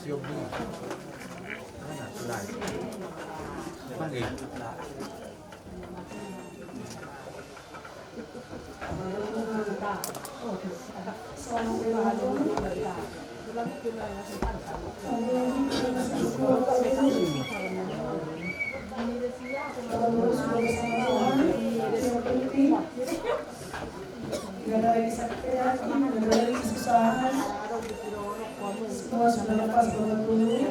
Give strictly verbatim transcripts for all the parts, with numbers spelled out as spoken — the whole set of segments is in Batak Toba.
Tidak ada lagi sakit penyakit, tidak ada lagi kesusahan. Semua sudah lepas, Bapak Tolu.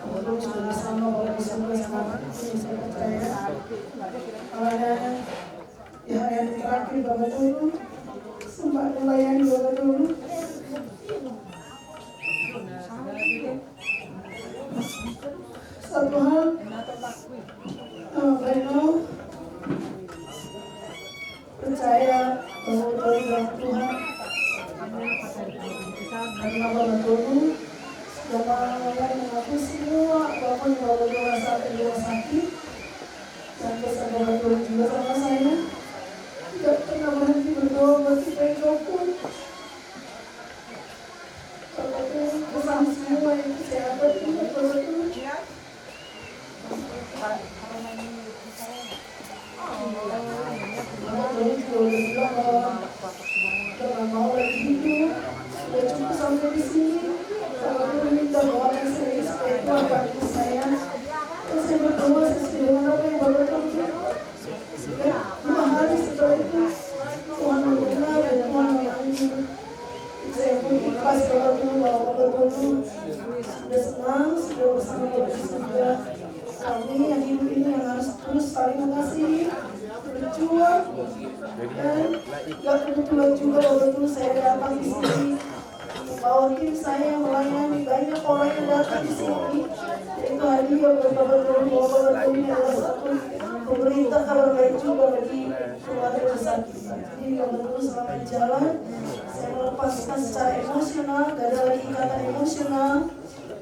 Bapak Tolu sudah bersama Bapak di surga, selamat. Ini saya percaya. Karena di hari-hari terakhir, Bapak Tolu sempat melayani, Bapak Tolu. Satu hal, eh, Bapak Tolu percaya bahwa Bapak Tolu adalah Tuhan. Karena Bapak Tolu sudah melayani, mengakui semua apapun yang Bapak Tolu rasakan di rumah sakit. Dan pesan Bapak Tolu juga sama saya, tidak pernah berhenti berdoa buat kita yang dukun. Bapak Tolu pesan semua yang saya dapat, Bapak Tolu. Bapak Tolu juga udah bilang bahwa karena mau lagi hidup, udah cukup sampai di sini. Bapak Tolu minta doa yang serius, supaya Tuhan bantu saya. Terus saya berdoa sesuai dengan apa yang Bapak Tolu bilang. Dua hari setelah itu, Tuhan mendengar dan Tuhan mengambil. Saya pun ikhlas, Bapak Tolu, bahwa Bapak Tolu sudah senang, sudah bersama Bapak di surga. Kami yang hidup ini yang harus terus saling mengasihi, berjuang. Dan gak kebetulan juga, Bapak Tolu, saya datang di sini. Bahwa tim saya yang melayani, banyak orang yang datang di sini. Itu hadiah buat Bapak Tolu, bahwa Bapak Tolu ini adalah satu pemberita kabar baik juga bagi keluarga besar kita. Jadi, Bapak Tolu selamat jalan. Saya melepaskan secara emosional, gak ada lagi ikatan emosional.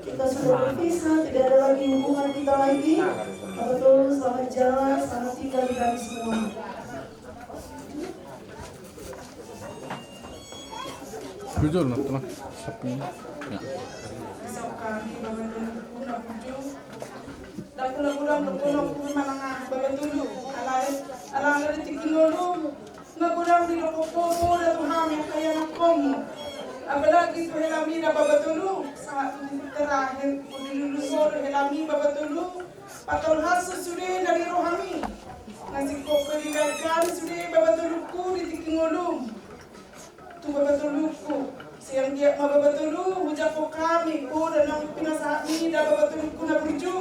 Kita sudah berpisah, tidak ada lagi hubungan kita lagi. Bapak Tolu selamat jalan, selamat tinggal di kami semua. Jujur, nah, teman. Samping. Ya. Ndang pola godang dohonon manang aha, Bapak Tolu. Alai, alai di tingki ngolum, nga godang didok ho poda tu hami angka ianakhonmu. Apalagi tu helami da, Bapak Tolu. Sahat tu titik terakhir, di lulus ho do helami, Bapak Tolu. Patol hasu sude na di rohami. Nga singkop pe dibaen hami sude, Bapak Toluku, di tingki ngolum. Tu Bapak Toluku, sai anggiat ma, Bapak Tolu, hujangkon hami poda naung pinasahatmi da, Bapak Toluku na burju.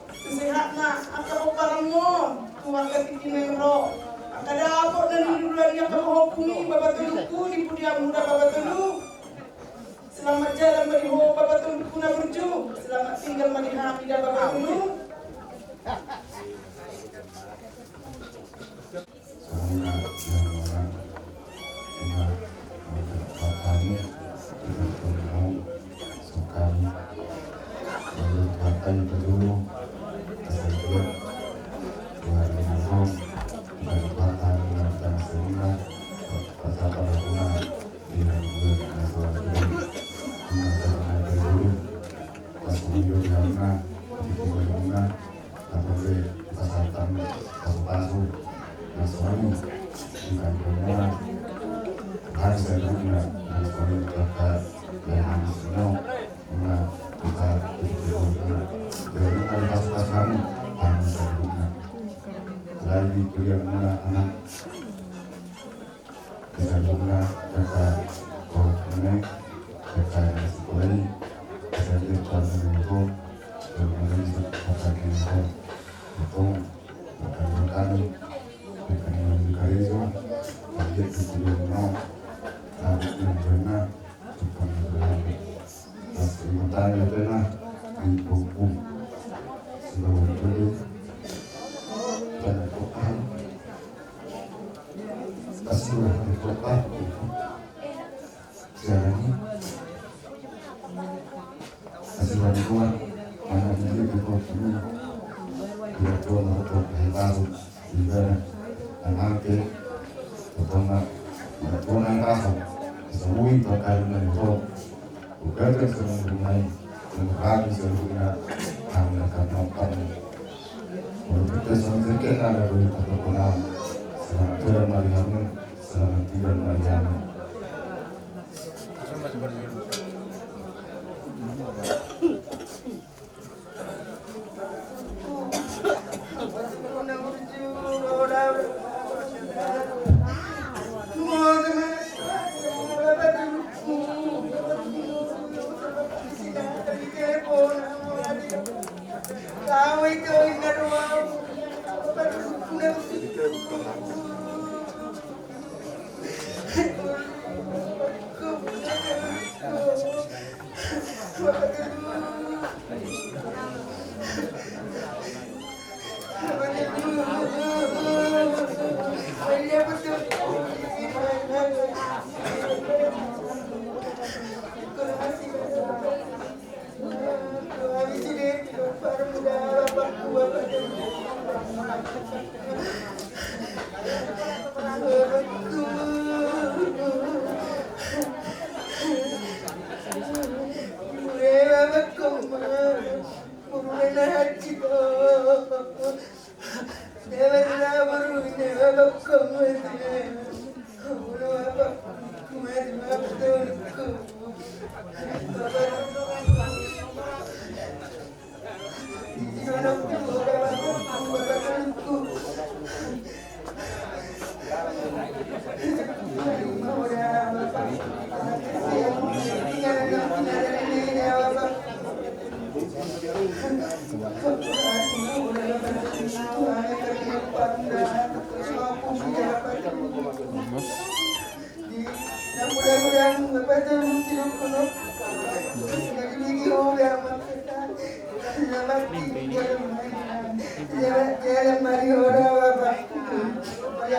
Tu sehatna angka pomparanmon tu angka tingki na naeng ro. Angka dapot na niluluan ni angka pahompu i, Bapak Toluku, di pudianmu da, Bapak Tolu. Selamat jalan ma di ho, Bapak Toluku na burju. Selamat tinggal ma di hami da, Bapak Tolu. Lagi kuliah muna anak. Bisa juga kata kau kene, kata yang sekolah ini, kata dia tuan menengok, tuan menengok, kata kene kau. Kau, kata kami, kata yang di karejo, kata dia tuan menengok, kata yang benar, tuan menengok. Pas ingatan ya pena, di buku. Sebab itu, dan Quran. Kasih di kota. Jadi, kasih di kota. Mana dia di kota ini? Dia pun harus berkhilas. Sehingga anak ke, pokoknya, pokoknya kasih. Semua itu akan menjawab. Bukan sama dengan menghormati seluruhnya hanya karena kamu. Kalau kita sama saja ada boleh kata kenal. Selamat jalan Mariamu, selamat tinggal Mariamu.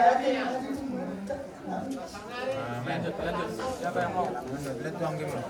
Amin. Lanjut, lanjut. Siapa yang mau? Lanjut, lanjut, Tuan Gembong.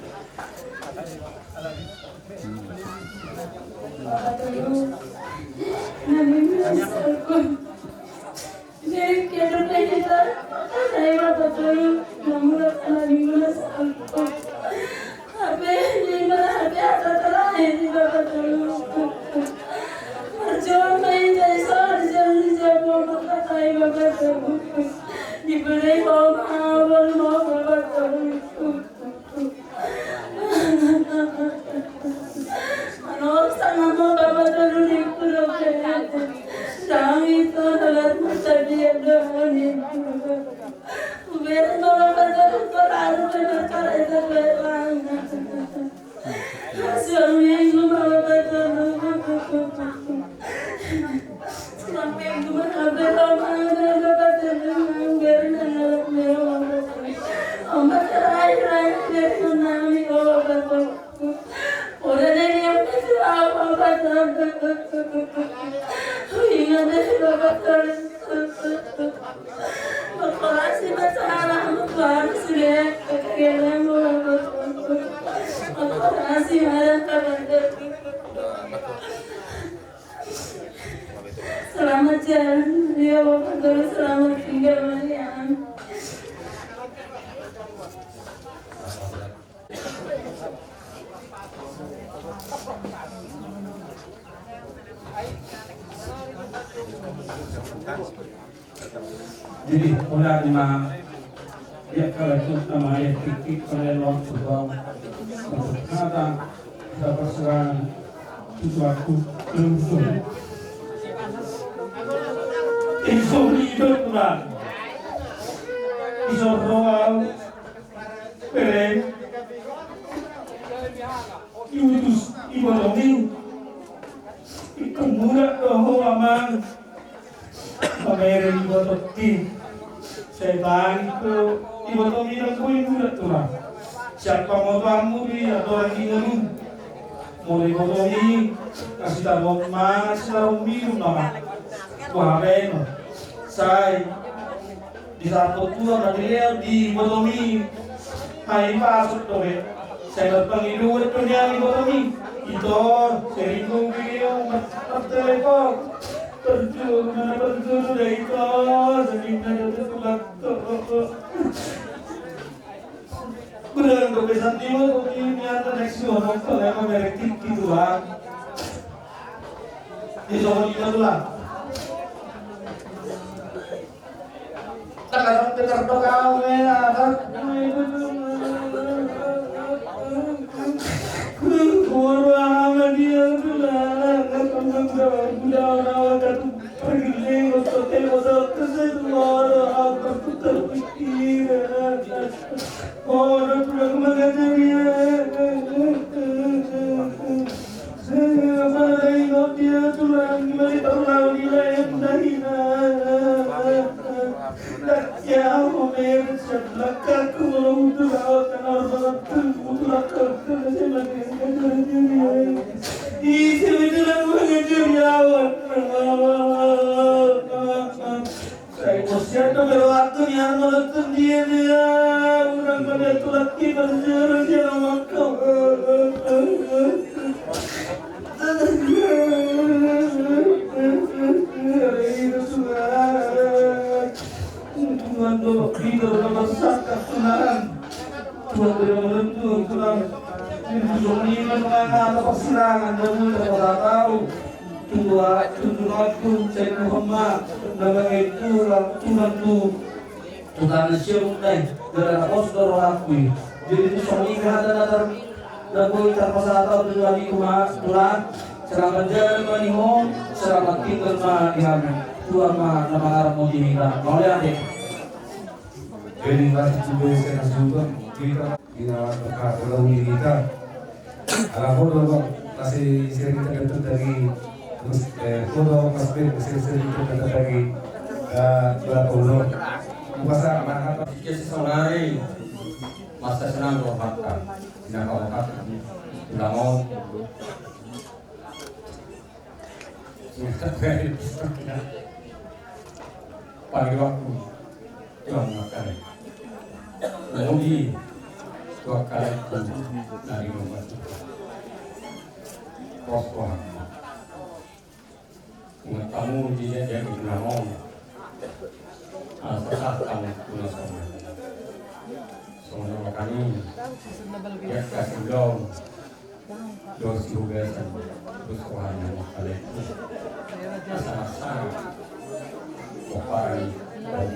Selamat jalan, ya Bapak Guru, selamat tinggal, Maria. Jadi, pola di ma, ya, kalau itu nama ya, titik, kalau yang waktu bang, kata, dapat serang, itu waktu, langsung. Insya Allah, itu, Tuhan. Insya Allah, bere. Iutus, ibotomi. Ingkon muda do ho, Amang. Pabere ibotomi. Sai bangin do ibotomi, nang boi muda, Tuhan. Sian pamotoanmu di aturan di ngolu. Molo ibotomi, na sitaruhon mangan, sitaruhon minum nama. Buha baen. Sai di saat tua na dilehon di ibotomi. Hai pasuk do be. Sai marpangidoan do nian ibotomi. Ito, sering do be, martelepon. Perjuru, mana perjuru da ito. Sering na do tulang to. Godang do be sandimo, kopi nian. Tolong, tolong, merek tinggi, Tulang. Di soal kita, Tulang. Tanggal Peter Doka, Tulang. Sai posian do mero waktu ni arma lotun dia dia. Urang pada tulak ki berjuru dia mangkau. Tuhan do, kita nama sakat Tuhan. Tuhan beri menentu Tuhan. Tuhan ini menengah ada persidangan dan mudah kata tahu. Tuhan, Tuhan aku, saya Muhammad, nama itu Tuhan tu. Tuhan siap dai, gara-gara pos do rohakku. Jadi tu songon i hata na tar Dapot tarpasada tu wali kuma Tulang, selamat jalan ma di ho, selamat tinggal ma di hami. Tuhan ma na mangarap mauliate. Jadi masih juga saya kasih juga kita di awal berkat ulawi kita. Ala ho do masih sering terbentuk dari terus eh ho do masih sering terbentuk dari eh berapa ulo. Masa mana apa? Jika sesaunari masa senang rohaka. Sinakawakat tulang on. Pagi waktu tulang makan. Mudi tuak kalai tu nari rumah tu. Pos pohon. Ingat kamu di jajan di Gunawan. Asa sah kamu guna sama. Sama sama kami. Ya kasih gaul. Dosi hugasan. Terus wahana makalai. Asa asa. Kopari. Baik.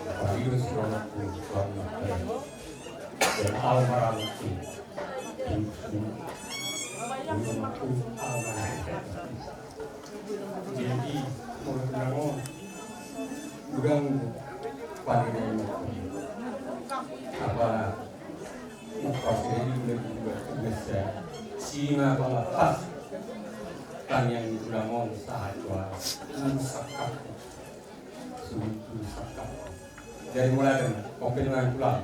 Kopari dosi wahana. Dan au marau. Jadi, mau bilang, oh, udah, panen apa? Pas ini udah juga biasa. Sima palapas. Kan yang udah mau sahat wa. Sakap. Suruh sakap. Jadi mulai dengan kopi dengan pulang.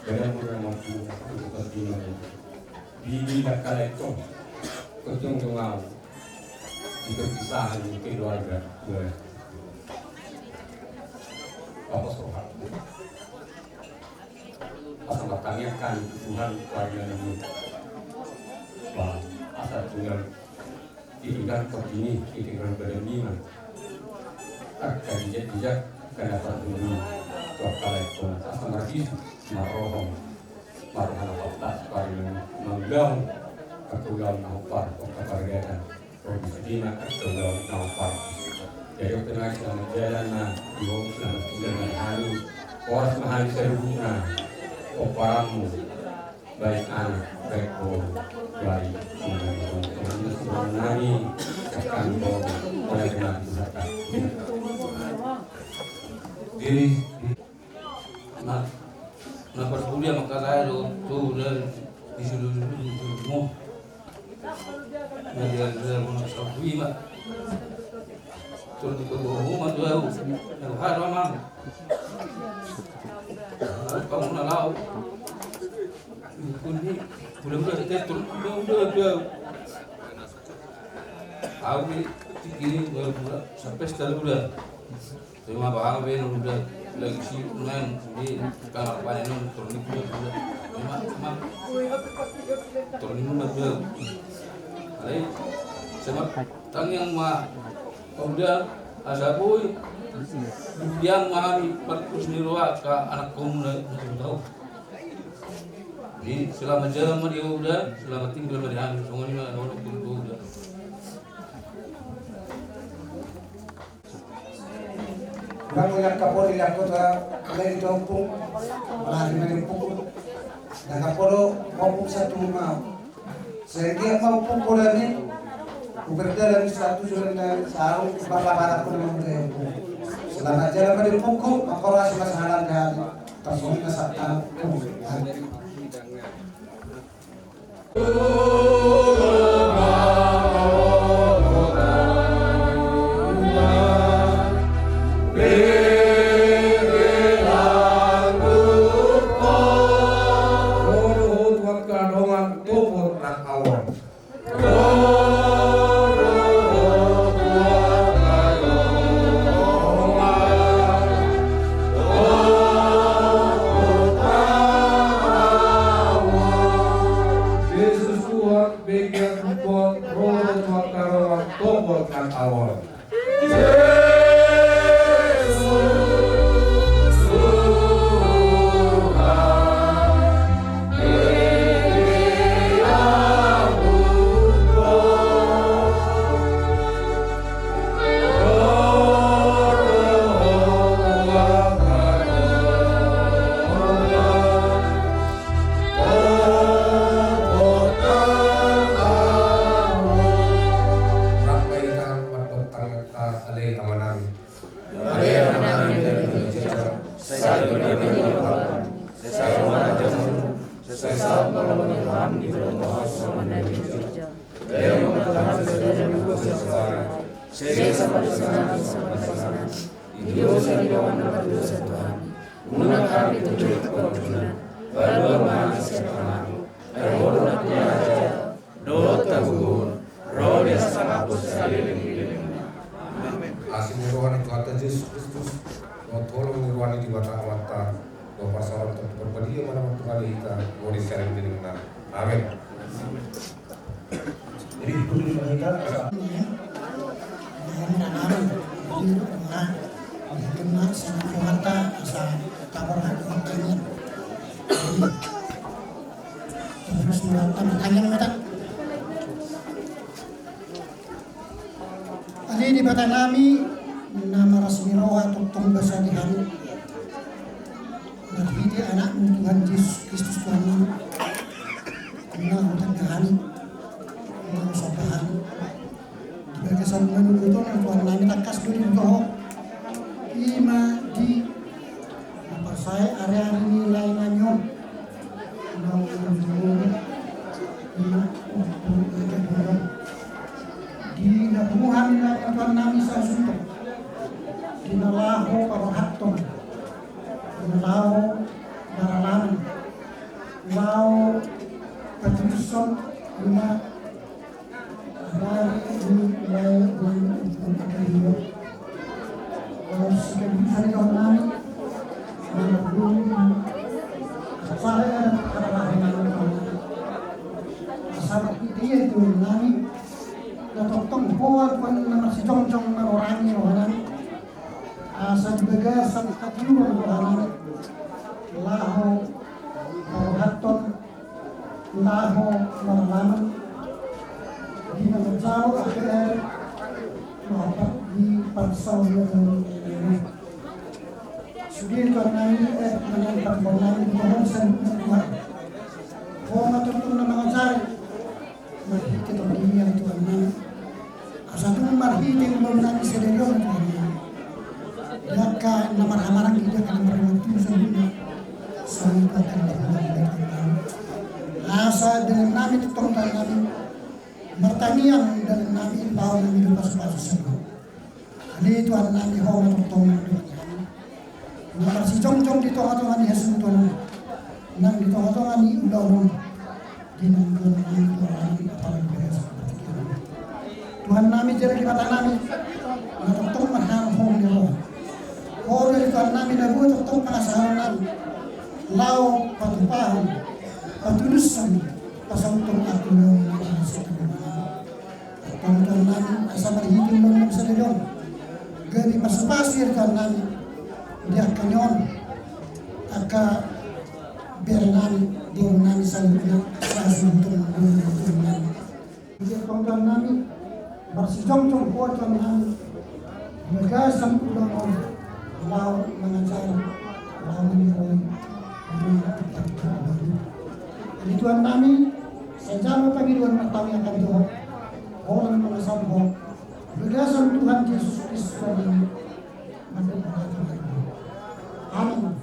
Badan udah mau pulang. Bibi tak kalah itu. Kocong dong au. Di perpisahan di keluarga. Apa soal? Asa martangiang hami tu Tuhan keluarga nami. Bah, asa tinggal ditinggal kotini, ditinggal badan lima. Angka dijak-dijak, angka na parjolo. Tuak kalai pun asa marjisi, marrohom. Marrohom na patas, paling manggaung. Ketulang na upar, angka pargatan. Robi sedina, ketulang na upar. Jadi, waktu nasi selamat jalan, nah, di waktu selamat jalan, nah, hari. Horas ma hami saluhutna. Pomparanmu. Baik anak, baik boru, baik nami, kami boru, oleh dengan pusaka. Jadi, na, na parkuliah maka saya do, tu, dan di seluruh, di seluruh. Na dia dia mau sapi ma. Tol di kota rumah tu au. Na haro ma. Kamu na lau. Kuni udah udah tetun udah udah udah. Au ni tiki ni baru pula sampai setelah udah. Terima bahang ben udah lagi si main di kamar panen nonton ni udah udah. Terima ma. Turun ni udah udah. Alai sama tangiang ma udah asa boi. Udah ma hami parkus ni roha ka anak kamu na na tahu. Selamat jalan ma di Uda, selamat tinggal ma di hami. Songon i ma na olo pun Uda. Bang uyak kapori, uyak kota, alai di Ompung, alai di Ompung. Dan kaporo Ompung satu rumah. Sehingga mau pukul ini, uber dalam satu juta dan sarung, bala-bala pun mau dari Ompung. Selamat jalan ma di Ompung, maka rasa masalah dan tersebut masalah Ompung. Jesus Tuhan, bege ampun, ro tu angka dongan topot nang awan. Rap ma hita mandok tangiangta, ale Amanami. Ale Amanami, na di surga, sai hamaolomuna ma di hita, sai sahat ma rohaM di banua on songon na di surga. Sesa ma dosanami songon na dosa ni dongan na mardosa tu hami. Unang hami tunduk tu pangunjunan. Palua ma hami sian pangago. Ai Ho do nampuna harajaon dohot hagogoon, ro di hasangapon saleleng ni lelengna. Amen. Asi ni roha ni Tuhanta Jesus Kristus, dohot holong ni roha ni Debata Amanta, dohot parsaoran Tondi Parbadia ma na manghorhon hita, ro di saleleng ni lelengna. Amen. Jadi, itu di mana kita? Ale Debatanami na maras ni roha, tongtong basa di hami marhite AnakMu Tuhan Jesus Kristus Tuhannami. Nunga hutanda hami, nunga husomba hami di bagasan manungkun on, Tuhannami, tangkas do dibuka Ho. I ma di na pasahat ari-ari ni laenami on. Naung di na pungu hami, Tuhannami, sahat tu di na laho paborhathon, di na laho maralaman, laho patudushon, di na Asa di dia Tuhannami, na tongtong Ho ma Tuhan na marsijongjong marorangi rohanami. Asa di bagasan hatiuron rohanami, laho paborhathon, laho maralaman, di na manjalo A P R, marhite di parsaoran ni Tuhan. Sude Tuhannami, eh, manang parsaoran ni Tuhan, saluhutna Tuhan. Ho ma tongtong na mangajari, marhite Tondimi, ale Tuhannami. Asa tung marhite ulaonnami sadari on, Tuhannami, di angka na marhahamaranggi, di angka na marhahamaranggi, saluhutna. Saluhutna, Tuhannami. Asa dalannami tongtong, Tuhannami, martangiang dalannami laho nami do pasupasu sian Ho. Ale Tuhannami, Ho ma tongtong na mandongani hami, na marsijongjong di tongatonga ni hasuhuton, nang di tongatonga ni ulaon on, di na mandongani hami, apala di bagasan partingkian on. Tuhannami jala Debatanami, na tongtong marhaholongan ni roha. Ho do, ale Tuhannami, na boi tongtong pangasahannami laho patupahon, patudushon, pasauthon angka ulaon na marsiajar. Antong Tuhannami, asa marhite ulaonnami sadari on gabe pasupasu i, ale Tuhannami, di angka ni on, angka berenami, Di nami saluhutna, saluhutna, saluhutna. Di panggalan nami, marsijongjong ho Tuhan nami, bagasan ulaon laho mangajar, laho maniroi. Di Tuhan nami, sai jalo pangidoan martangiang hami tu ho, holan mangasahon ho, bagasan Tuhan Jesus Kristus Tuhan nami. Amin.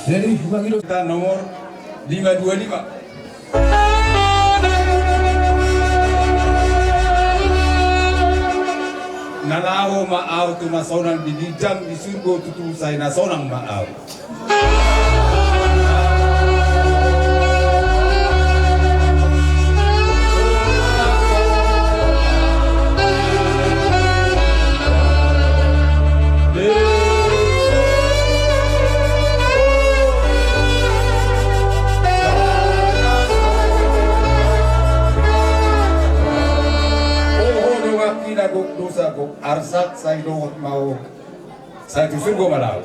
Jadi, bagi kita nomor lima dua lima. Na laho ma ahu tu na sonang di ginjang, di surgo tutu sai na sonang ma ahu. Oho, dongan, na gok dosa, gok arsak, sai dohot ma ho. Sai tu surgo ma laho.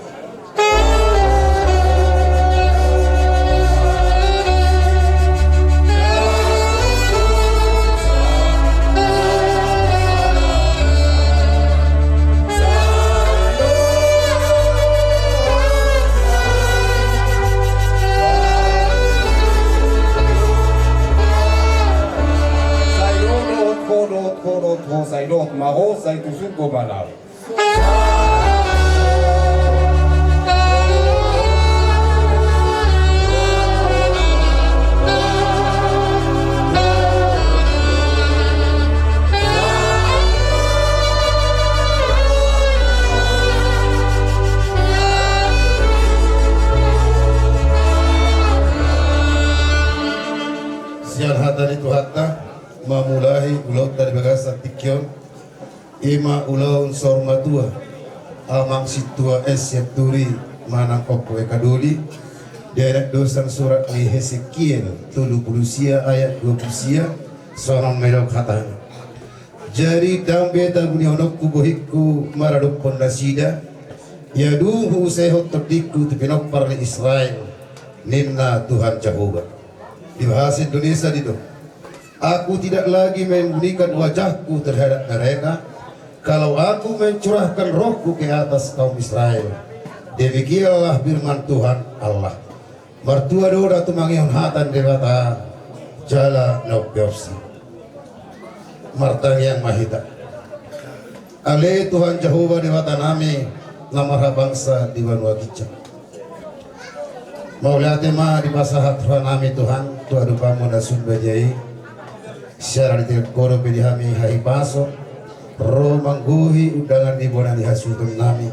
Sai dohot ho, dohot ho, dohot ho, sai dohot ma ho, sai tu surgo ma laho. Sian hata ni Tuhanta, mamulai ulaonta di bagasan tingki on. I ma ulaon saur matua, amang sintua es sian turi manang Ompu Eka Doli, derek do sian surat ni Hesekiel tolu pulu sia ayat dua pulu sia, songon na nidok hatana. Jadi ndang be tabunihononku bohingku maradophon nasida, ia dung huusehon tondingku tu pinompar ni Israel, ninna Tuhan Jahowa. Di bahasa Indonesia didok, Aku tidak lagi membunyikan wajah-Ku terhadap mereka, kalau Aku mencurahkan Roh-Ku ke atas kaum Israel. Demikianlah firman Tuhan Allah. Martua do na tumangihon hata ni Debata jala na umpeopsi. Martangiang ma hita. Ale Tuhan Jahowa Debatanami, na marhabangsa di banua ginjang. Mauliate ma dipasahat rohanami Tuhan tu adopanMu na sun badia i. Siala ni tingkos Ho dope di hami hahipason ro manggohi undangan ni bona ni hasuhutonnami.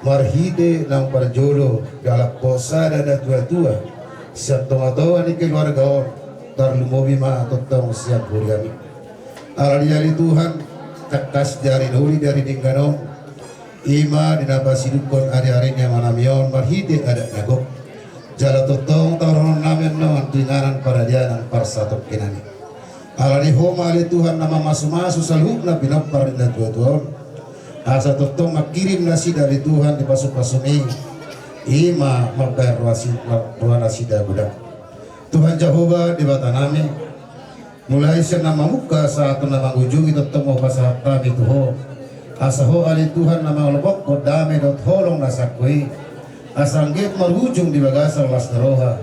Marhite naung parjolo, jala porsada na tuatua sian tongatonga ni keluarga on, tarlumobi ma tongtong sian huriami. Alani i ale Tuhan, tangkas di ari na uli di ari denggan on, i ma di na pasidungkon ariari ni amanami on marhite adat na gok. Jala tongtong taruhononnami annon tu inganan paradianan parsatongkinanami. Alani Ho ma ale Tuhan na mamasumasu saluhutna pinompar ni na tuatua on, asa tongtong mangkirim nasida ale Tuhan di pasupasumi, i ma mambahen roha si-, rohanasida godang. Tuhan Jahowa Debatanami, mulai sian na mamungka sahat tu na mangujungi, tongtong ma hupasahat hami tu Ho, asa Ho ale Tuhan na mangalupahon dame dohot holong na sangko i, asa anggiat marujung di bagasan las ni roha,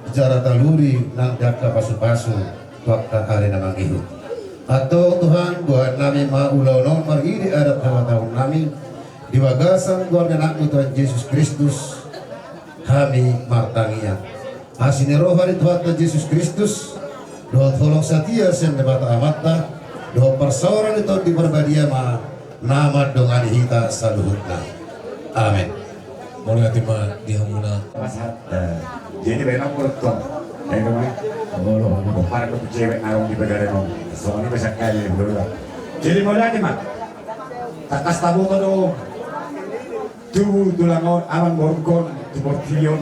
jala talului nang di angka pasupasu tu angka ari na mangihut. Antong Tuhan, boanonnami ma ulaon on marhite adat habatahonnami, di bagasan goar ni Anakmu Tuhan Jesus Kristus, hami martangiang. Asi ni roha ni Tuhanta Jesus Kristus, dohot holong satia sian Debata Amanta, dohot parsaoran ni Tondi Parbadia ma na mandongani hita saluhutna. Amen. Mauliate ma di hamuna. Pasahat. Eh, jadi baen ma tong. Ayo, Bang. Olo, olo. Parang tu cewek naung di bagara on. Songon i ma sakali, olo. Jadi mauliate ma. Tangkas taboto do. Tubu tulang on, amang borungkon, tu portibi on,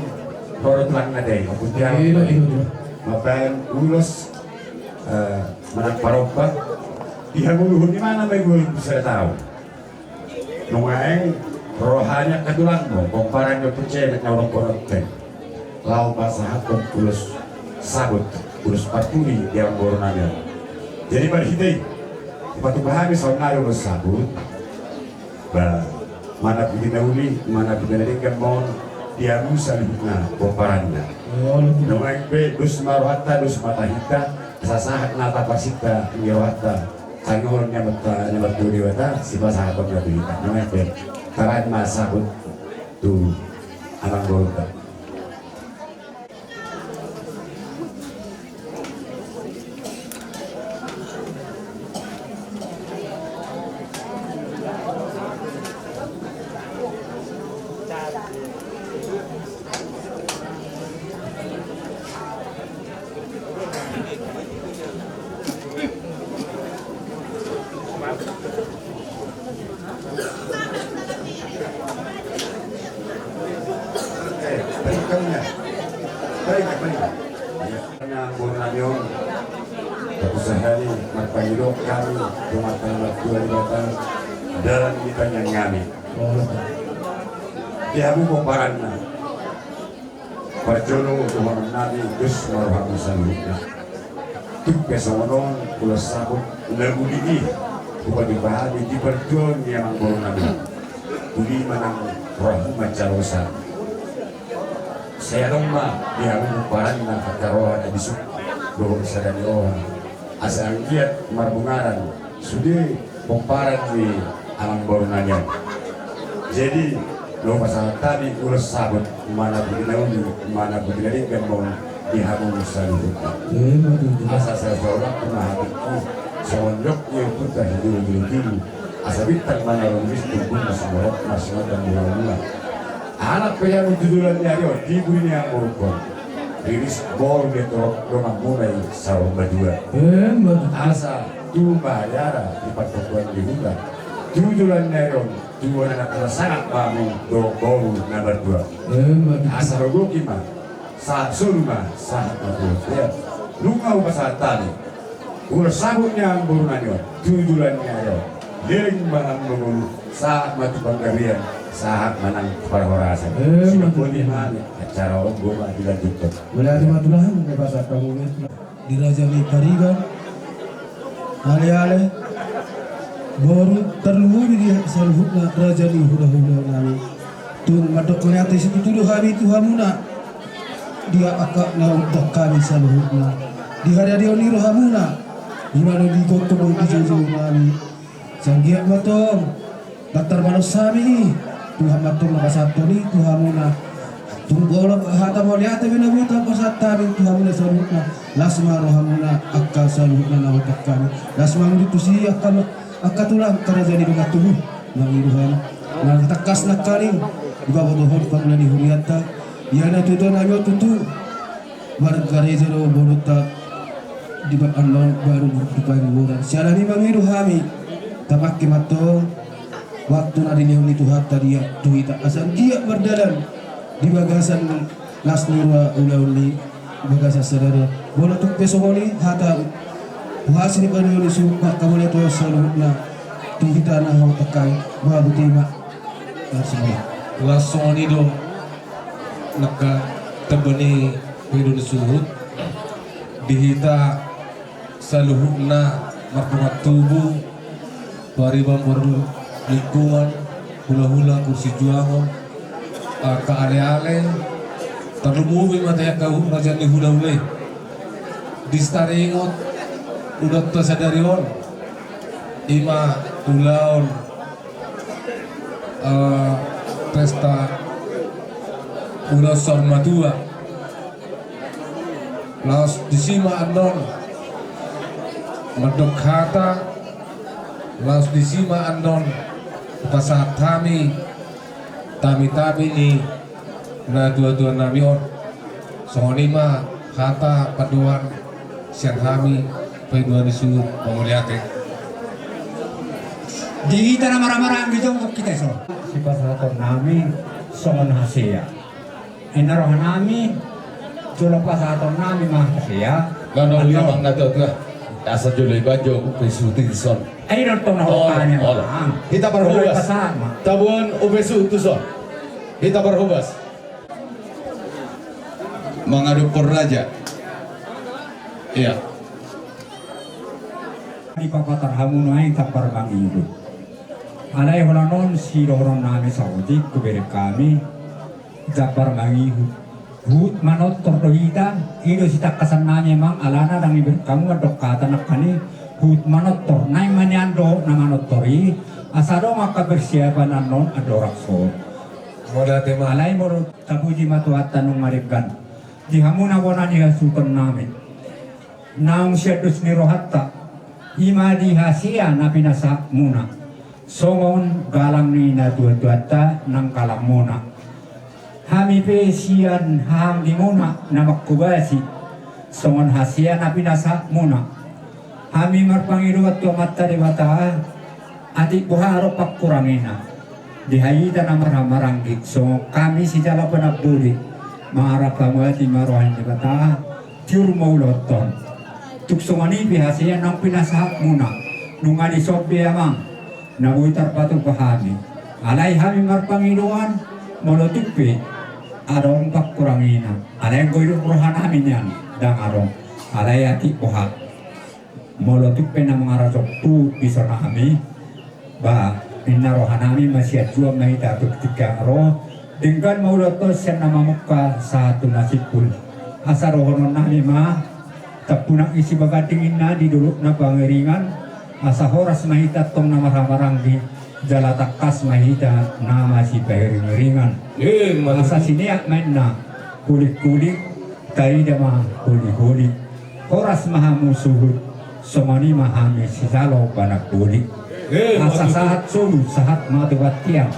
ro do tulangna dei, ompunta. Ilo, ilo, ilo. Mambahen ulos, eh, manang parompa, di hamuluhon ni mana ma i bulan bisa tahu. Nuaeng roha ni angka tulangmu, pomparan ni ompu Cemet na ulang konotten. Laho pasahathon ulos sabut, ulos partuli di amang borunami on. Jadi marhite i, dipatupa hami saonnari ulos sabut. Ba, mana pudi na uli, mana pudi na denggan ma on, di hamu saluhutna pomparanna. Nuaeng pe, dos ma rohanta, dos ma tahinta, asa sahat ma tapasinta ni rohanta. Tangianghon ni Amanta, ni Amanta Debata, sipasahaton na tu hita. Nuaeng pe, tabahen ma sabut tu amang borunta. Amang borunami on, tapusahani marpangido hami tu Amanta na martua Debata, dalan ni tangiang nami. Di hamu pomparanna. Parjolo dohononnami, dos ma rohamu saluhutna. Tung pe songon on, ulos sabut na uli i hupatupa hami di parjuaon ni amang borunami. Uli ma nang rohamu manjalosa. Sai adong ma di hamu pomparanna angka roha na bisuk dohot sada ni roha. Asa anggiat marbungaran sude pomparan ni amang borunami on. Jadi, laho pasahat hami ulos sabut, mana pudi na uli, mana pudi na denggan ma on di hamu saluhutna. Asa saulak tu mahatikku, songon dok ni ompunta Sijolo Jolo Tubu, asa bintang manang riris tumbuhon sumorop, masumorop dan mula-mula. Anak pe hamu tu joloan ni ari on, di pudi ni amang borungkon. Riris boru ni torop donganmuna i Saur Matua. Asa tu ma hariara di partondion ni huta. Tu joloan ni ari on, tu anak na sangap ma hamu dohot boru na martua. Asa rogoki ma, sahat solu ma, sahat ma tu bontean. Nunga hupasahat hami ulos sabut ni amang borunami on tu joloan ni ari on. Leleng ma nang mangolu, sahat ma tu panggabean, sahat ma nang tu parhorasan. Sidok boti ma hami, acara on boi ma dilanjuthon. Mauliate ma tulang, hupasahat hamu ma di raja ni pariban, ale-ale, boru, tarlumobi di saluhutna raja ni hulahula nami. Tung mandok mauliate situtu do hami tu hamuna di angka na undang hami saluhutna. Di hadadeon ni rohamuna, di mana di gokhon dohot di joujou nami. Sai anggiat ma tong, ndang tarbalos hami i, Tuhan ma tong na pasahathon i tu hamuna. Tung molo hata mauliate pe na boi tapasahat hami tu hamuna saluhutna, las ma rohamuna angka saluhutna na undang hami. Las ma mangihut tusi angka, angka tulang, angka raja ni dongan tubu. Mangido hami. Na tangkas nangkaning Dipabotohon pangula ni hurianta. Ia na tutu na nyo tutu. Baru karejo do bolonta. Di ba-, annon baru di paimboran. Siala ni mangido hami. Tapake mantong. Waktu na dilehon ni Tuhanta dia tu hita. Asa dia mardalan. Di bagasan las ni roha ulaon ni bagasan sadari. Molo tung pe songon i hata. Huhasi ni pangido ni suhut mangkabolia tu saluhutna. Tu hita na hau takai. Babu tima. Laos songon i do nangkin tamba ni pangido ni suhut di hita saluhutna marpunguan tubu, pariban, parlingkungan, hulahula, kursi juangon, angka aleale, tarlumobi ma tu angka raja ni hulahula i. Di taringot ulaonta sadari on, i ma ulaon eh, pesta ulaon saur matua. Laos disi ma annon mandok hata, laos disi ma annon pasahat hami tami-tami ni natuatuanami on. Songon i ma hata pandohan sian hami, pangidoan ni suhut, mauliate. Di hita na marhahamaranggi jongjong hita i son. Sipasahatonnami songon hasea. Ninna rohanami, jolo pasahatonnami ma hasea. Nggak, nggak, annon. Amang natuatua. Asa jolo ibaen jo upa ni suhut i son. Ai, nonton. Olo, olo. Hita parhobas. Taboan upa ni suhut tu son. Hita parhobas. Mangadophon raja. Ia. Dipapatar hamu nuaeng jambar mangido. Alai holan on sidohononnami saotik hubereng hami jambar mangihut. Huhut manortor do hita, i do sitangkasannami amang, alana ndang dibereng hamu mandok hata nangkin i, huhut manortor, naeng ma nian dohot na manortor i, asa adong angka persiapan annon andorang son. Mauliate ma. Alai molo tapuji ma Tuhanta nunga denggan. Di hamu na bona ni hasuhutonnami. Naung sian dos ni rohanta. I ma di hasea na pinasahatmuna. Songon galang ni natuatuanta nang galangmuna. Hami pe sian hahaanggimuna na manghobasi. Songon hasea na pinasahatmuna. Hami marpangidoan tu Amanta Debata, atik boha adong pangkurangina. Di hita na marhahamaranggi, songon hami sijalo panamboli, mangharap hamu atik ma roha ni Debata, tiur ma ulaonta on. Tung songon i pe hasea naung pinasahatmuna, nunga dison be amang, na boi tarpatupa hami. Alai hami marpangidoan, molo tung pe adong pangkurangina. Alai anggo didok rohanami nian, ndang adong. Alai atik boha. Molo tung pe na mangarajompu di son hami, ba, ninna rohanami ma sian juan ma hita tu tingki na ro, denggan ma ulaonta on sian na mamungka sahat tu na simpul. Asa dohononnami ma, tampunak ni sibaganding ninna di dolok na pangiringan, asa horas ma hita tong na marhahamaranggi, jala tangkas ma hita na masipairingiringan. Asa sineat ma ninna, hulinghuli, taida ma holiholi. Horas ma hamu suhut, songon i ma hami sijalo panamboli. Asa sahat solu, sahat ma tu bontean.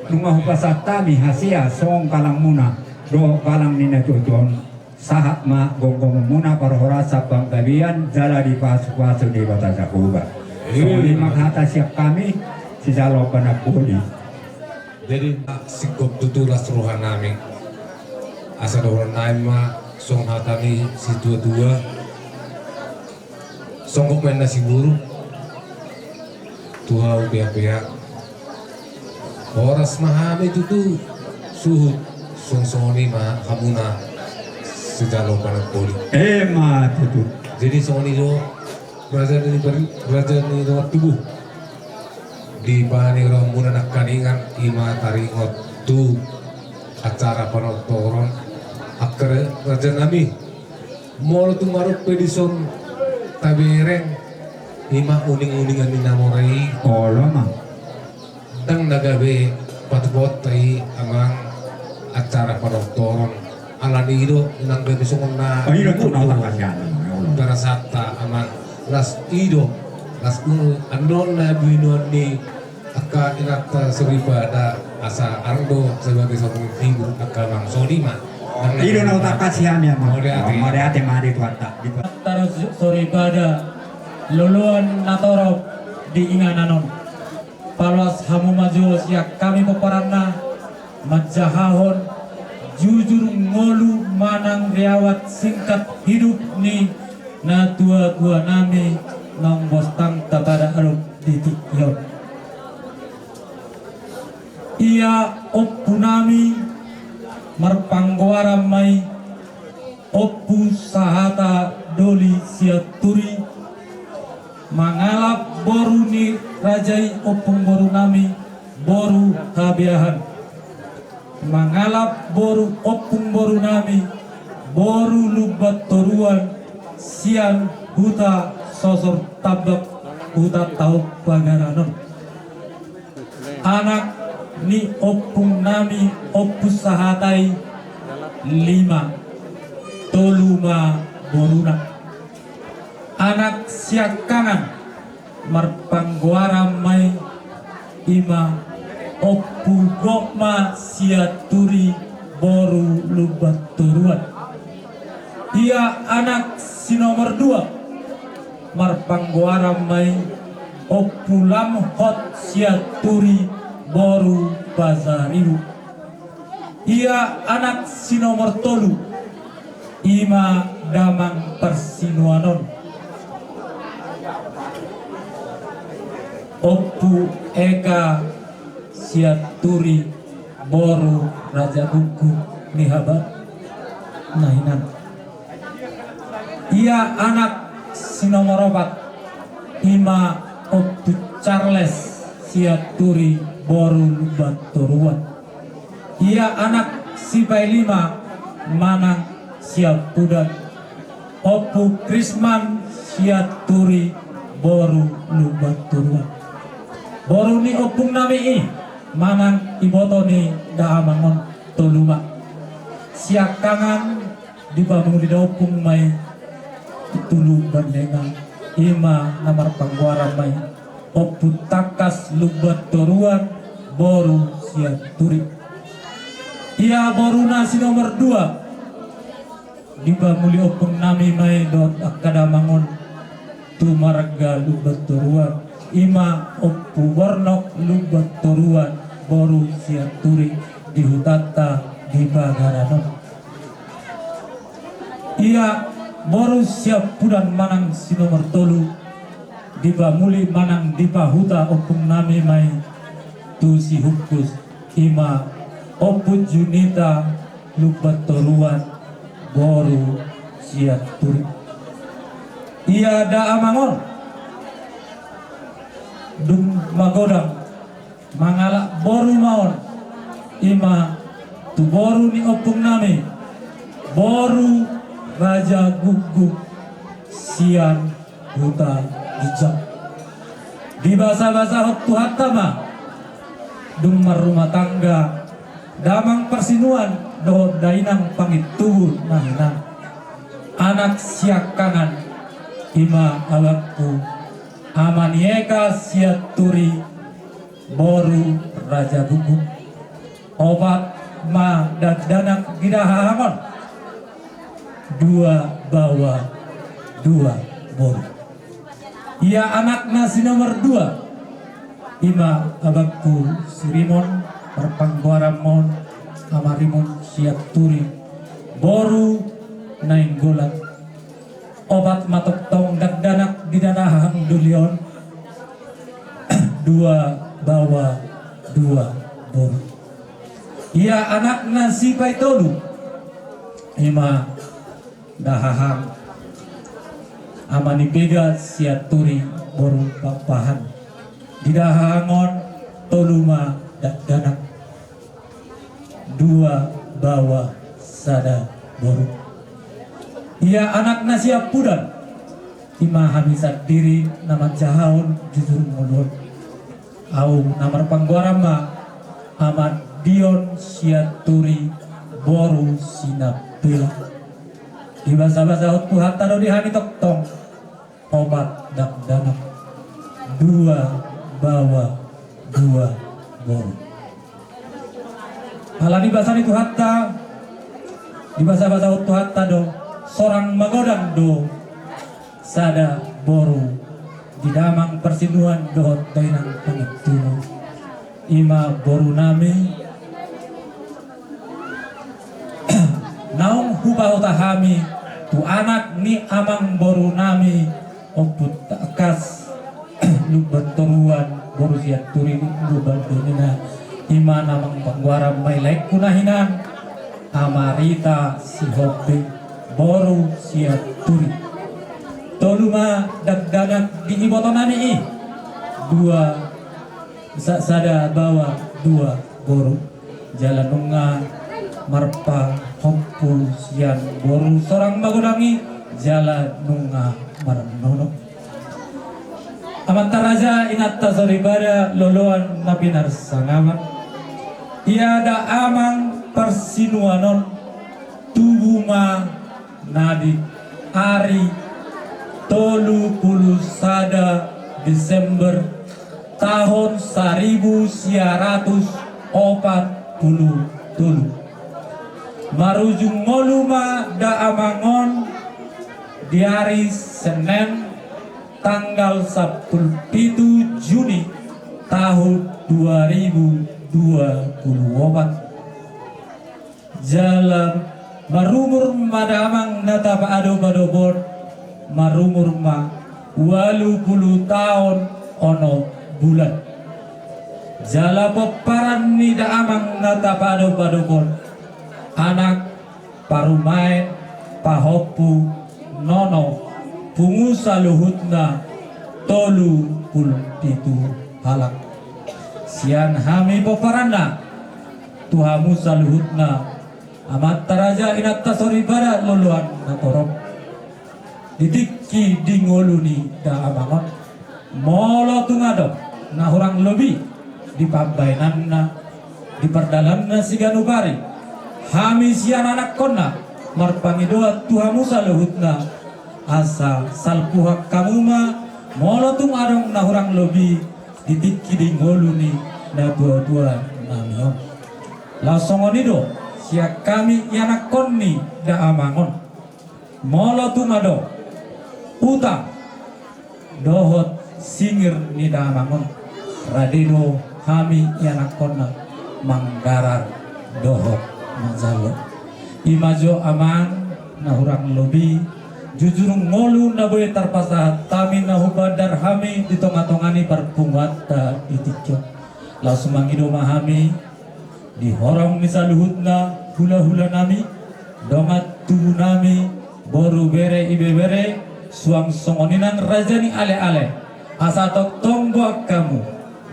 Nunga hupasahat hami hasea songon galangmuna, dohot galang ni natuatua on. Sahat ma gomgomonmuna parhorasan panggabean jala dipasupasu Debata Jahowa. Songon i ma hata sian hami, sijalo panamboli. Jadi, singkop tutu las rohanami. Asa dohononnami ma songon hata ni situatua. Songgop ma ninna siburuk. Tu hau peapea. Horas ma hami tutu suhut songon i ma hamuna sijalo panamboli. Emma tutu. Jadi songon i do raja ni, raja ni dongan tubu. Di pangidoanmuna nangkiningan i ma taringot tu acara panortoron angka rajanami. Molo tung adong pe dison tabereng i ma uninguningan ni na mora i. Olo ma. Ndang na gabe patupaonta i amang acara panortoron. Alani i do nang gabe songon na perasaanta amang. Las i do, las, annon na binoan ni angka inanta soripada. Asa ardo sebagai satu figur agama solima. I do na hutangkas sian i, amang. Mauliate. Mauliate ma di Tuhanta. Tarus soripada loloan na torop di inganan on. Paloas hamu ma jo sian hami pomparanna manjahahon jujur ngolu manang riwayat singkat hidup ni natuatua nami naung bostang tapada adop di tingki on. Ia ompu nami marpanggoaran ma i Ompu Sahata Doli Sianturi, mangalap boru ni raja i ompung boru nami boru Habeahan, mangalap boru ompung boru nami boru Lumban Toruan sian huta Sosor Tambak, huta Tahu Pagaranon. Anak ni ompung nami Ompu Sahata i lima, tolu ma boruna. Anak siangkangan marpanggoaran ma i, ima Ompu Gokma Sianturi boru Lumban Toruan. Ia anak si nomor dua marpanggoaran ma i Ompu Lamhot Sianturi boru Pasaribu. Ia anak si nomor tolu, ima damang parsinuan on, Ompu Eka Sianturi boru Raja Guguk ni haba na hinan. Ia anak si nomor opat, ima Ompu Charles Sianturi boru Lumban Toruan. Ia anak si pailima manang siampudan, Ompu Krisman Sianturi boru Lumban Toruan. Boru ni ompung nami i manang iboto ni damang on tolu ma. Siangkangan dipamuli da ompung ma i tu Lumban Nenga, ima na marpanggoaran ma i Ompu Tangkas Lumban Toruan boru Sianturi. Ia boruna si nomor dua dipamuli ompung nami ma i dohot angka damang on tu marga Lumban Toruan, ima Ompu Bornok Lumban Toruan boru Sianturi di hutanta di Pagaranon. Ia boru siampudan manang si nomor tolu dipamuli manang dipahuta ompung nami ma i tu Sihungkus, ima Ompu Junita Lumban Toruan boru Sianturi. Ia damang on dung magodang mangalap boru ma on, ima tu boru ni ompung nami boru Raja Guguk sian huta Ginjang. Dibasabasahon Tuhanta ma dung marrumah tangga damang parsinuan dohot dainang pangintubu na hinan. Anak siangkangan ima abangku Ama ni Eka Sianturi boru Raja Guguk. Opat ma dakdanak di dahahang on, dua baoa dua boru. Ia anakna si nomor dua, ima abangku si Rimon, marpanggoaran ma on Ama Rimon Sianturi boru Nainggolan. Opat ma tongtong dakdanak di dahahang doli on, dua baoa dua boru. Ia anakna si paitolu, ima dahahang Ama ni Pega Sianturi boru Pakpahan. Di dahahang on tolu ma dakdanak, dua baoa sada boru. Ia anakna siampudan, ima hami sandiri na manjahahon jujur ngolu on. Ahu na marpanggoaran ma Ama Dion Sianturi boru Sinampela. Dibasabasahon Tuhanta do di hami tongtong opat dakdanak, dua baoa dua boru. Ala ni basa ni Tuhanta, dibasabasahon Tuhanta do, sorang magodang do sada boru di damang parsinuan dohot dainang pangintubu. I ma borunami, naung hupahuta hami tu anak ni amangborunami, Ompu Tangkas, Lumban Toruan, boru Sianturi, Lumban Donina, i ma na manggoaran mailaingku na hinan, Ama Rita Sihombing, boru Sianturi. Tolu ma dakdanak di ibotonami i, dua, sa-, sada baoa, dua boru. Jala nunga marpahompu sian boru sorang magodang i, jala nunga marnono. Amanta raja, inanta soripada, loloan na pinarsangapan, ia damang parsinuan on tubu ma na di ari tolu pulu sada Desember taon saribu sia ratus opat pulu tolu. Marujung ngolu ma damang on di ari Senen tanggal sampulu pitu Juni taon dua ribu dua pulu opat. Jala marumur ma damang na tapaadop-adop on, marumur ma ualu pulu taon onom bulan. Jala pomparan ni damang na tapaadop-adop on, anak, parumaen, pahompu, nono, pungu saluhutna tolu pulu pitu halak. Sian hami pomparanna tu hamu saluhutna, amanta raja, inanta soripada, loloan na torop, di tingki di ngolu ni damang on, molo tung adong na hurang lobi di pambahenanna, di pardalananna siganup ari, hami sian anakkonna marpangidoan tu hamu saluhutna, asa salpuhon hamu ma molo tung adong na hurang lobi di tingki di ngolu ni natuatua nami on. Laos songon i do sian hami ianakkon ni damang on. Molo tung adong utang dohot singir ni damang on, rade do hami ianakkonna manggarar dohot manjalo. I ma jo amang na hurang lobi jujur ngolu na boi tarpasahat hami na hubandar hami di tongatonga ni parpunguanta di tingki on. Laos mangido ma hami di horong ni saluhutna hulahulanami, dongan tubunami, boru, bere, ibebere, suang songon i nang raja ni aleale, asa tongtong boan hamu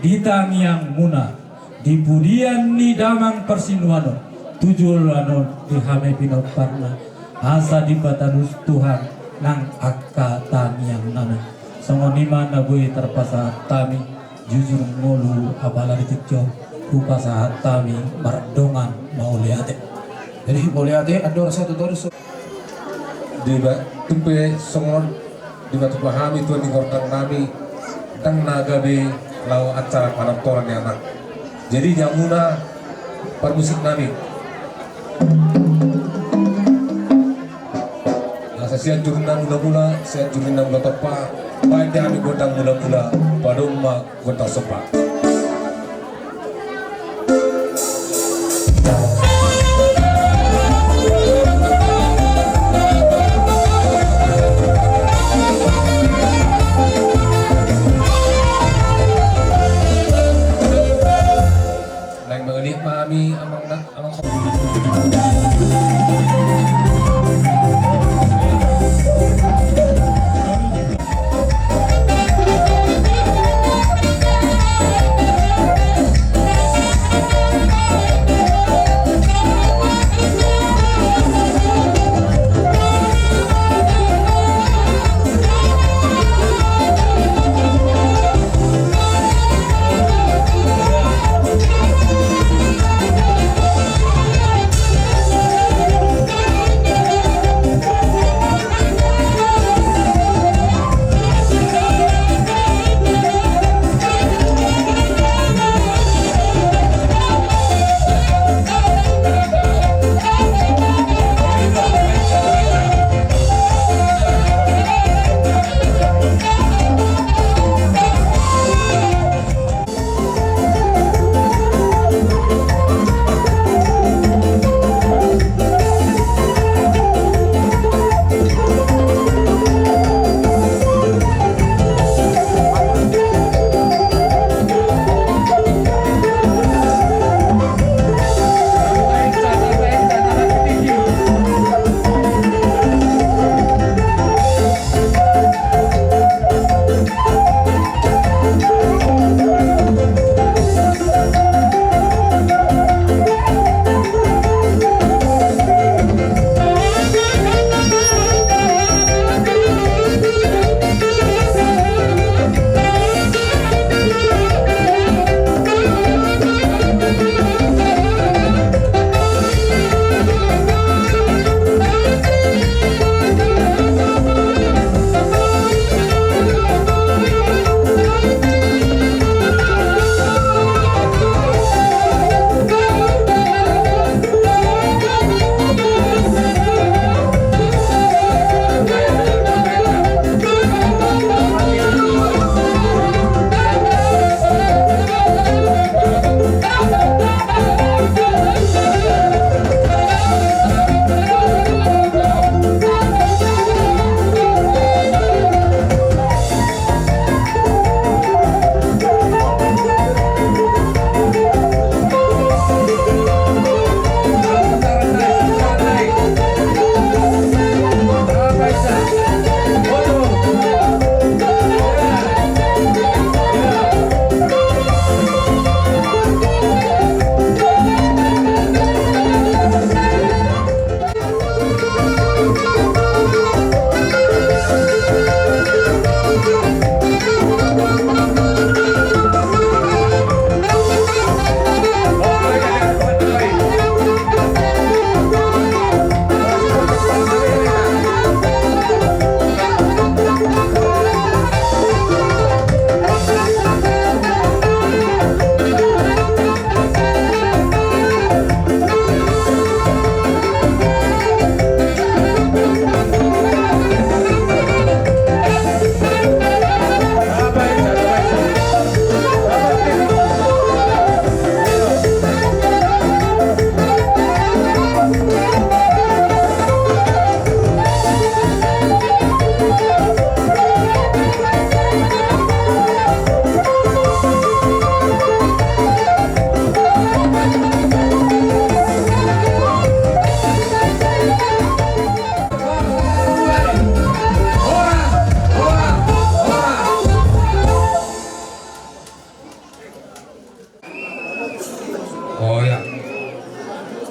di tangiangmuna di pudian ni damang parsinuan on tu joloan on di hami pinomparna, asa dipatalus Tuhan nang angka tangiangnami. Songon i ma na boi tarpasahat hami. Jujur ngolu apala di tingki on hupasahat hami mardongan mauliate. Jadi mauliate, andor satu torus. Diba-, tung pe songon dipatupa hami Tuhan di gortangnami, ndang na gabe laho acara panortoran ni anak. Jadi jamuna parmusiknami. Asa sian jurina mulamula, sian jurina mula tompa, baen di hami gondang mulamula, padomu ma gondang somba. Naeng mangaliat ma hami amang na.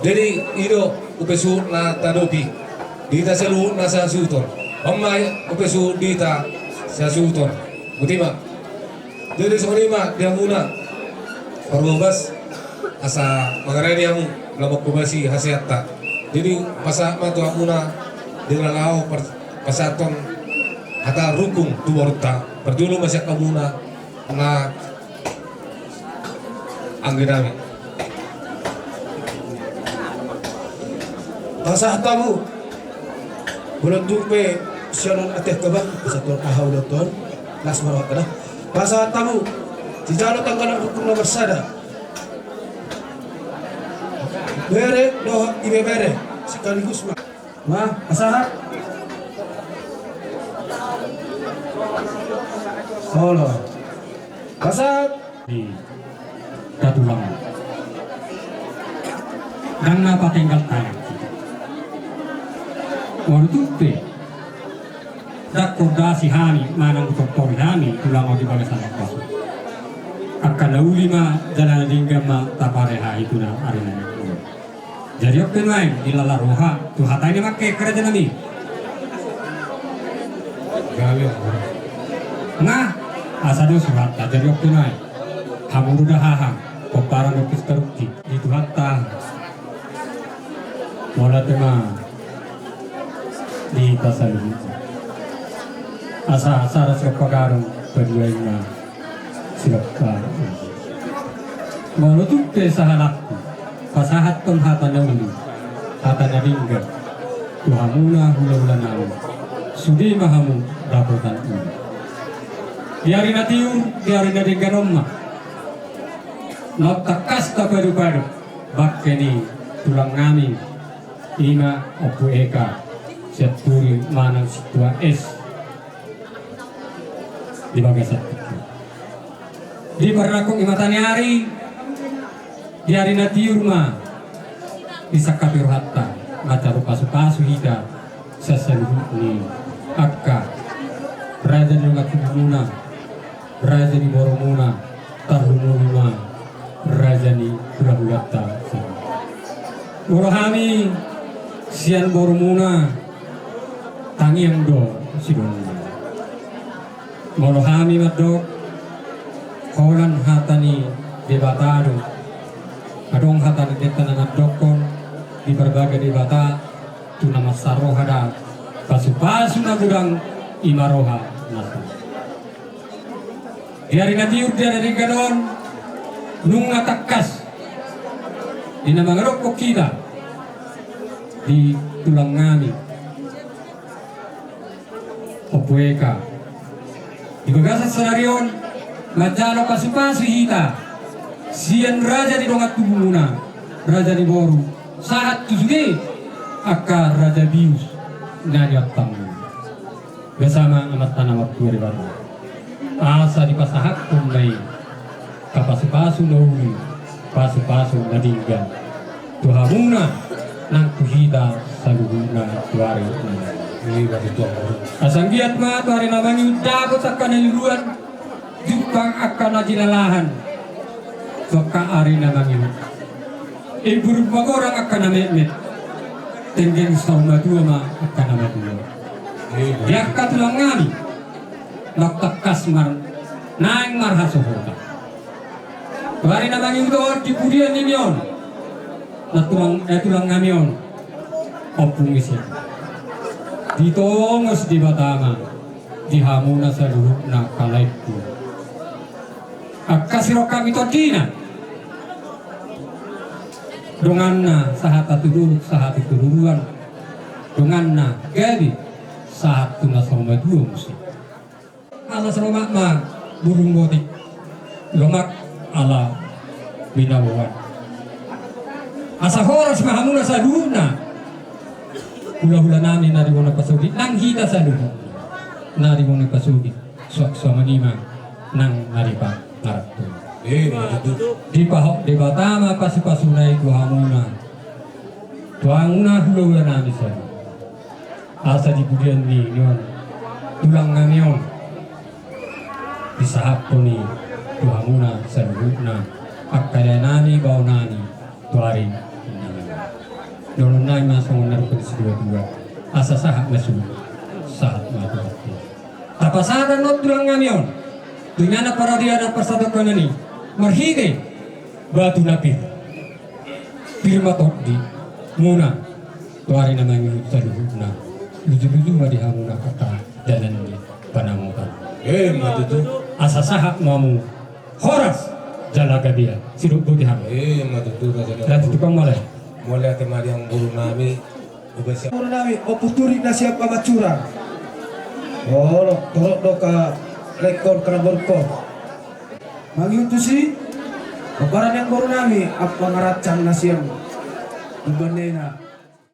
Jadi i do upa suhut na tadopi di hita saluhutna sahasuhuton. On ma upa suhut di hita sahasuhuton. Botima. Jadi songon i ma di hamuna, parhobas, asa mangarani hamu, lam mangkobasi hasehatta. Jadi pasahat ma tu hamuna, di na laho par-, pasahathon hata rungkung tu borunta. Parjolo ma sian hamuna na anggi nami. Pasahat hamu. Molo tung pe sian on ate kaba, pasahat hamu aha ulaon on. Las ma rohanta da. Pasahat hamu. Sijalo tanggalan rungkung nomor sada. Bere dohot ibebere sekaligus ma. Ma, pasahat. Olo. Pasahat. Di hatulang. Ndang na patenggal tangan. Molo tung pe ndang hordasi hami manang hutortori hami tulang on di bagasan lapas on. Angka na uli ma jala na denggan ma taparehai tu na ari na denggan. Jadi on pe nuaeng dilala roha tu hata i na mangke raja nami. Gabe on. Nah, asa dos rohanta jadi on pe nuaeng. Hamu do da hahang, pomparan do pesta rungkung. Di Tuhanta. Mauliate ma di hita saluhutna. Asa, asa sirompa gadong paduahon ma sirompa. Molo tung pe sahalakku pasahathon hata na uli, hata na denggan tu hamuna hulahula nami, sude ma hamu dapotan uli. Di ari na tiur, di ari na denggan on ma naung tangkas tapadupadu bangke ni tulang nami, i ma Ompu Eka Sianturi manang Sintua Es. Di bagasan tingki di parnangkok ni mata ni ari, di ari na tiur ma disangkapi rohanta manjalo pasupasu hita sian saluhut ni angka raja ni dongan tubumuna, raja ni borumuna, tarlumobi ma raja ni hulahulanta. Molo hami sian borumuna, tangiang do sidongna. Molo hami mandok, holan hata ni Debata do. Adong hata ni Debata na mandokkon, diparbaga Debata tu na mansai roha da pasupasu na godang, i ma roha na suhut. Di ari na tiur di ari na denggan on, nunga tangkas di na mangadophon hita di tulang nami Ompu Eka. Di bagasan sadari on manjalo pasupasu hita sian raja ni dongan tubumuna, raja ni boru, sahat tu sude angka raja bius na niantamuna. Bersama Amanta na martua Debata. Asa dipasahathon ma i angka pasupasu na uli, pasupasu na denggan tu hamuna nang tu hita saluhutna tu ari na. Asa anggiat ma tu ari na mangihut dapot angka na niluluan, jumpang angka na jinalahan tu angka ari na mangihut. Imburung magorang angka na metmet, tenggeng saur matua ma angka na matua. Di angka tulang nami naung tangkas mar-, naeng marhasohotan. Tu ari na mangihut on di pudian nami on, na tulang, eh, tulang nami on, ompung ise, ditongos Debata ma di hamuna saluhutna angka laengku. Angka sirongkap ni tondina, donganna sahat tu dolok, sahat tu toruan, donganna gabe sahat tu na saur matua muse. Ala salomak ma burung botik, lomak ala binaboan. Asa horas ma hamuna saluhutna hulahula nami na rimona pasogit, nang hita saluhutna na rimona pasogit. Suang-suangan i ma nang na ripangaranto. Eh, betul. Dipahot Debata ma pasupasuna i tu hamuna, tu hamuna hulahula nami saluhutna. Asa di pudian ni on tulang nami on, disahaphon i tu hamuna saluhutna angka dainami, baonami tu ari na mangihut. Dohonon nami ma songon na didok ni situa-tua, asa sahat ma suhut, sahat ma tu hatiha. Tapasahat ma tulang nami on tu inganan paradianan parsatongkinan i marhite batu na pir. Pir ma tondimuna tu ari na mangihut saluhutna. Luju-luju ma di hamuna hata dalan ni pansamotan. Emma tutu. Asa sahat ma hamu horas jala gabe. Sidok boti hami. Emma tutu, raja na. Lanjut tukang malai. Mauliate ma di amangboru nami. Boru nami, Ompu Turik na sian Pamansura. Olo, torop do ka lengkon karaborko. Mangihut tusi, hombar ni amangboru nami, Amang Rancang na sian Umbahen Nena.